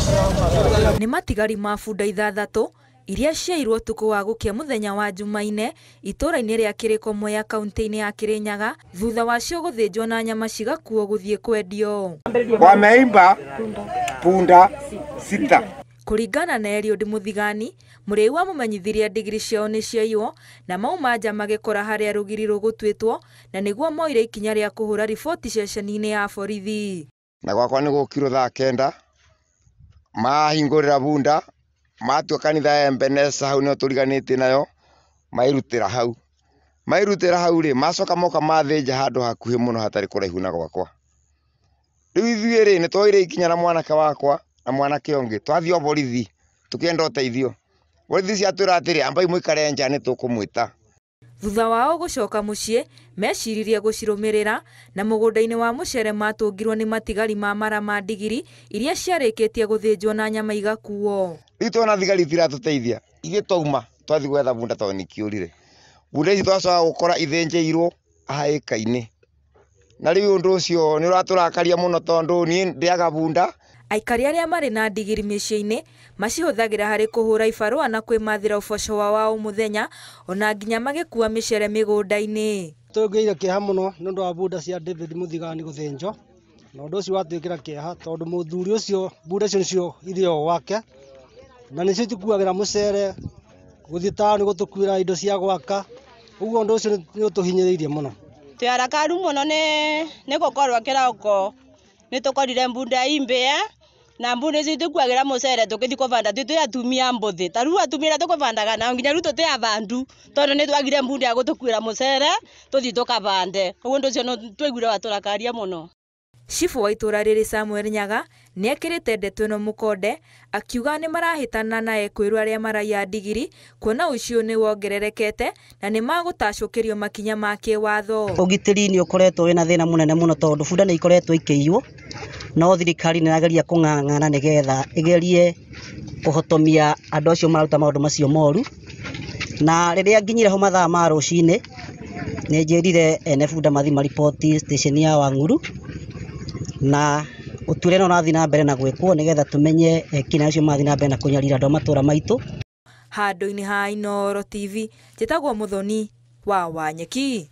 Nĩ matigari ma bunda 6 iria ciairwo ũtukũ wa gũkia mũthenya wa Jumaine itũũra-inĩ rĩa Kĩrĩko Mwea kaunti-inĩ ya Kĩrĩnyaga thutha wacio gũthĩnjwo na nyama cigakuo gũthiĩ kwendio. Wameimba punda 6. Kũringana na Eliud Mũthigani, mũrĩu amũmenyithirie ndigiri ciao nĩ ciaiywo na mauma nja magĩkora harĩa rũgiri rũgũtuĩtwo na nĩguo moire ikinya rĩa kũhũra riboti ceceni-inĩ ya borithi. Na gwakwa nĩ gũkirwo thaa 9 mahingũrĩra bunda matua kanitha ya Ebeneza hau nĩho tũriganĩtie nayo mairutĩra hau. Mairutĩra hau rĩ macoka moka mathĩnja handũ hakuhĩ mũno hatarĩ kũraihu na gwakwa. Rĩu ithuĩ rĩ nĩ twoire ikinya na mwanake wakwa na mwanake ũngĩ twathiĩ o borithi tũkĩenda ũteithio. Borithi ciatwĩra atĩrĩ ambai mũikare nja nĩ tũkũmwĩta. Thutha wao gũcoka mũciĩ meciririe gũcirũmĩrĩra na mũgũnda-inĩ wa mũcere matũngirwo nĩ matigari ma mara ma ndigiri iria ciarĩkĩtie gũthĩnjwo na nyama igakuo. Rĩu tuona thigari itiratũteithia ithuĩ twauma twathiĩ gwetha bunda tondũ nĩkĩũrire. Bunda ici twacoka gũkora ithĩnjĩirwo haĩka-inĩ. Na rĩu ũndũ ũcio nĩ ũratũrakaria mũno tondũ niĩ ndĩaga bunda. Aikari arĩa marĩ na ndigiri mĩciĩ-inĩ macihũthagĩra harĩ kũhũra ibarũa na kwĩmathĩra ũboco wao wa o mũthenya ona nginya magĩkua mĩcere mĩgũnda-inĩ. Tũngĩire kĩeha mũno nĩ ũndũ wa bunda cia David Mũthigani gũthĩnjwo na ũndũ ũcio watwĩkĩra kĩeha tondũ mũthuri ũcio bunda icio nĩcio irĩo gwake na nĩcio itũkuagĩra mũcere gũthiĩ taũni gũtũkuĩra indo cia gwaka, ũguo ũndũ ũcio nĩ ũtũhinyĩrĩirie mũno. Twĩ arakaru mũno nĩ gũkorwo kĩroko nĩ tũkorire bunda imbĩe na mbunda icio itũkuagĩra mũcere tũkĩthiĩ kũbanda twĩ atumia mbũthĩ ta rĩu atumia arĩa tũkũbandaga nao nginya rĩu tũtĩ abandu tondũ nĩ twagire mbunda ya gũtũkuĩra mũcere tũthiĩ tũkabande, koguo ũndũ ũcio nĩ twaiguire watũrakaria mũno. Cibũ wa itũũra rĩrĩ Samuel Nyaga nĩekĩrĩte ndeto ĩno mũkonde akiuga nĩ marahĩtana na ekwĩrwo arĩa maraiya ndigiri kuona ũici ũyũ nĩ wongererekete na nĩ magũtacũkĩrio makinya ma kĩwatho. Ũgitĩri nĩ ũkoretwo wĩna thĩna mũnene mũno tondũ bunda nĩ ikoretwo ikĩiywo no thirikari nĩ ĩrageria kũng'ang'ana nĩgetha ĩgerie kũhotomia andũ acio mararuta maũndũ macio moru. Na rĩrĩa nginyire ho mathaa ma rũcinĩ nĩ njĩrire ene bunda mathiĩ mariboti station ya Wang'uru na ũtuĩria no ũrathiĩ na mbere na gwĩkwo nĩgetha tũmenye ekina acio marathiĩ na mbere na kũnyarira andũ a matũũra maitũ. Handũ-inĩ ha Inooro TV njĩtagwo Mũthoni wa Wanyeki.